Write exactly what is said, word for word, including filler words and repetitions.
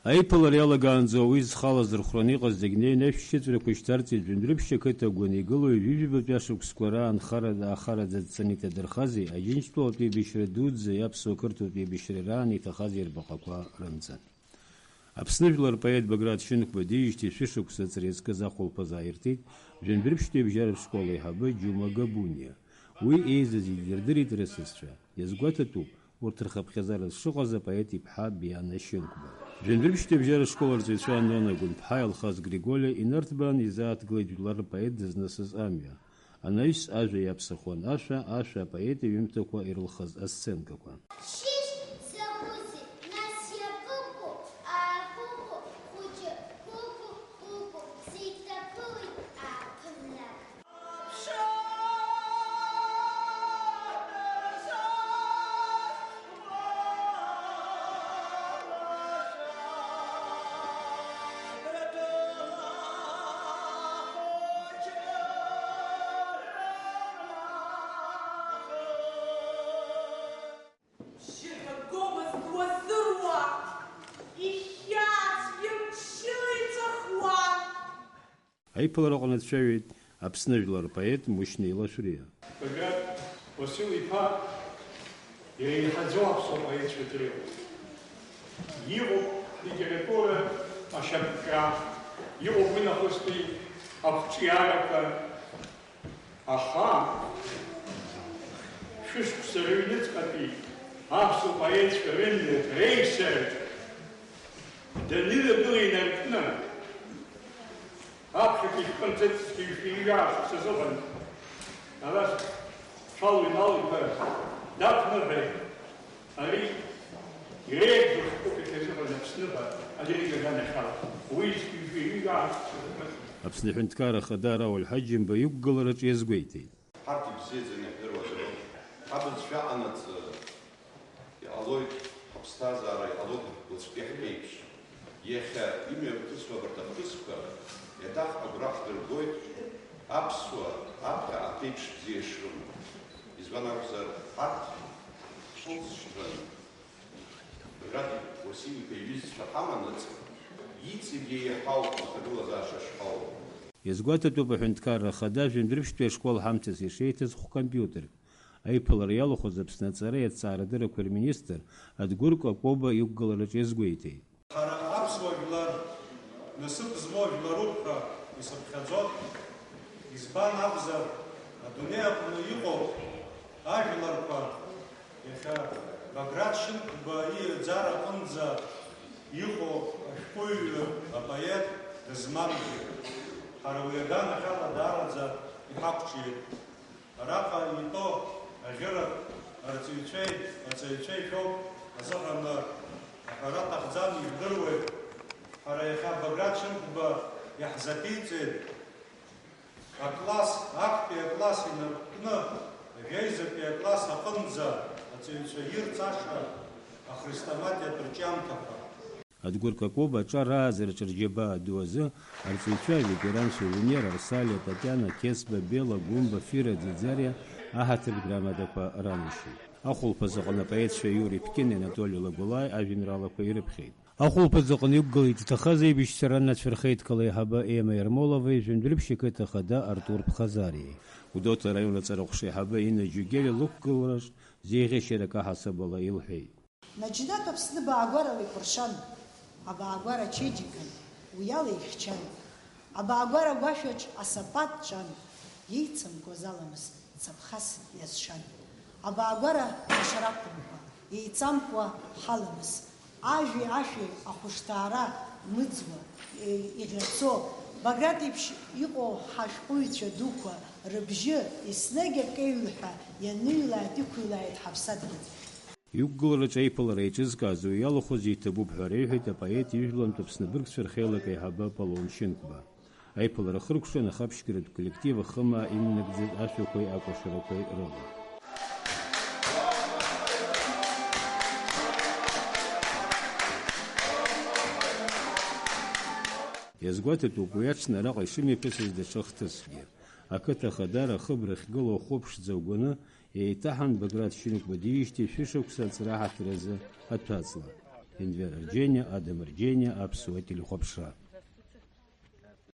Аиԥылара иалагаанӡа уи зхала зырхәраны иҟаз зегь неины ашәшьыҵәрақәа шьҭарҵеит, жәындәрыԥшь ақыҭа агәаны игылоу ҩажәижәабатәи ашықәсқәа раан хара-, ахараӡа дцаны иҭадырхази, Аџьынџьтәылатә еибашьра дуӡӡа, иаԥсуа-қырҭуатә еибашьра раан иҭахази рбаҟақәа рымҵан. Аԥсны жәлар рпоет Баграт Шьынқәба диижьҭеи шәышықәса аҵра иазкыз ахәылԥаз ааиртит жәындәрыԥшьтәи абжьаратә школ аиҳабы Џьума Габуниа. Уи еизаз идирдырит рысасцәа. Иазгәаҭатәуп, урҭ рхыԥхьаӡара зшыҟаз апоет иԥҳа Биана Шьынқәба. Жәындәрыԥшьтәи абжьаратә школ арҵаҩцәа Нона Гәынԥҳаи Алхас Григоли инарҭбаан изааҭгылеит жәлар рпоет дызнысыз амҩа. Анаҩс ажәа иаԥсахуан ашәа, ашәа апоет иҩымҭақәа ирылхыз асценкақәа. Шьыжь, закәызеи, нас иабыкәу, аабыкәу, хәыҷы, гәыкәу, гәыкәу, зегь ҭаԥылеит ааԥынрак. Шьаҭагомызт уазыруа, ихьааӡ имчыла иҵәахуа. Аиԥылараҟны дцәажәеит Аԥсны жәлар рпоет Мушьни Лашәриа. Баграт Уасил-иԥа иреиҳаӡоу аԥсуа поетцәа дреиуоуп. Иҟоуп литература ашьапкра, иҟоуп уи нахыстәи ақәҿиарақәа. Аха шәышықәса рыҩныҵҟатәи аԥсуа поетцәа рымҩа реисараҿы даныҩагыла инаркны, аԥхьатәи шәҟәынҵәҟьа ҩажәа шықәса азыҳәан, арахь Шәалуа Инал-иԥа даҭныҳәеит. Ари иреиӷьу шәҟәык иҭазыҳәан Аԥсныҟа адырҩегьых аганахьала. Уи зқьи жәшәи ҩажәа шықәса азыҳәан. Аԥсны Аҳәынҭқарра Ахада Рауль Ҳаџьымба иқәгылараҿ иазгәеиҭеит. Ҳарҭ ибзиаӡаны иҳдыруазароуп. Ҳабызшәа анаӡара иҟалоит, ҳаԥсҭазаара иҟалоит, уаҵәтәи ҳԥеиԥш. Иахьа имҩаԥысуа абарҭ ахҭысқәа еиҭах агәра ҳдыргоит, аԥсуа аԥхьа аԥеиԥш бзиа шрымоу. Избан акәзар, ҳарҭ ҳхәыцшьҭран. Баграт Уасил-иԥа иҩызцәа ҳаманаҵ, иҵегьы еиҳау ахагылазаашьа шҳауа. Иазгәаҭатәуп Аҳәынҭқарра Ахада жәындәрыԥшьтәи ашкол ҳамҭас ишеиҭаз хә-компиутерк. Аиԥылара иалахәыз Аԥсны аҵареи аҭҵаарадыррақәеи рминистр Адгәыр Какоба иқәгылараҿ иазгәеиҭеит. Ҳара аԥсуа жәлар насыԥ змоу жәларуп ҳәа исыԥхьаӡоит, избан акәзар, адунеи аҟны иҟоу ажәларқәа иахьа Баграт Шьынқәба ииаӡара аҟынӡа иҟоу ашәҟәыҩҩы, апоет дызмамгьы. Ҳара уи аганахьала даараӡа иҳақәҿиеит. Араҟа итәоу аӷьырак арҵаҩцәеи аҵаҩцәеи шәоуп азыҳәан аҳәара аҭахӡам, ижәдыруеит. Ҳара иахьа Баграт Шьынқәба иаҳзаԥиҵеит акласс, актәи акласс инаркны, жәеизатәи акласс аҟынӡа аҵаҩцәа ирҵаша ахрестоматиатә рҿиамҭақәа. Адгәыр Какоба аҿар ааӡараҿы рџьабаа ду азы арҵаҩцәа аветеран Сувенир, Арсалиа, Татиана, Қьесба, Бела, Гәымба, Фира, Ӡиӡариа аҳаҭыртә грамотақәа ранашьеит. Ахәылԥаз аҟны апоетцәа Иури Ԥкьыни, Анатоли Лагәлааи ажәеинраалақәа ирыԥхьеит. Ахәылԥаз аҟны иқәгылеит иҭахаз аибашьцәа ранацәа рхеидкыла аиҳабы Ема Ермоловеи жәындәрыԥшь ақыҭа ахада Артур Ԥхазариеи. Гәдоуҭа араион аҵара ҟәша аиҳабы Инна Џьугели лықәгылараҿ зеиӷьашьарак аҳасабала илҳәеит. Наџьнатә Аԥсны баагәарала икәыршан, абаагәара ачеиџьыкан уи ала ихьчан. Абаагәара агәашәаҿ асапат ҿан, иеицамкуаз аламыс цаԥхас иазшан. Абаагәара ашарақәырқәа еицамкуа ҳаламыс, ажәи ашәи ахәышҭаара мыӡуа, е, иӷьацо, Баграт еиԥш иҟоу ҳашәҟәыҩҩцәа дуқәа рыбжьы еснагь акеҩлҳәа ианыҩлааит, иқәыҩлааит ҳаԥсадгьыл. Иқәгылараҿы аиԥылара еиҿызкааз уи иалахәыз иҭабуп ҳәа реиҳәеит апоет ижәлантә Аԥсны абыргцәа рхеилак аиҳабы Аполлон Шьынқәба. Аиԥылара ахыркәшан ахаԥшьгаратә коллектив ахымаа инанагӡаз ашәақәеи акәашарақәеи рыла. Иазгәаҭатәуп уи аҽны араҟа ишымҩаԥысыз даҽа хҭысгьы. Ақыҭа ахадара ахыбра ахьгылоу ахәы ԥшӡа агәаны еиҭаҳан Баграт Шьынқәба диижьҭеи шәышықәса аҵра аҳаҭыр азы аҭәаҵла. Инвер Арџьениа, Адам Арџьениа, Аԥсуа телехәаԥшра.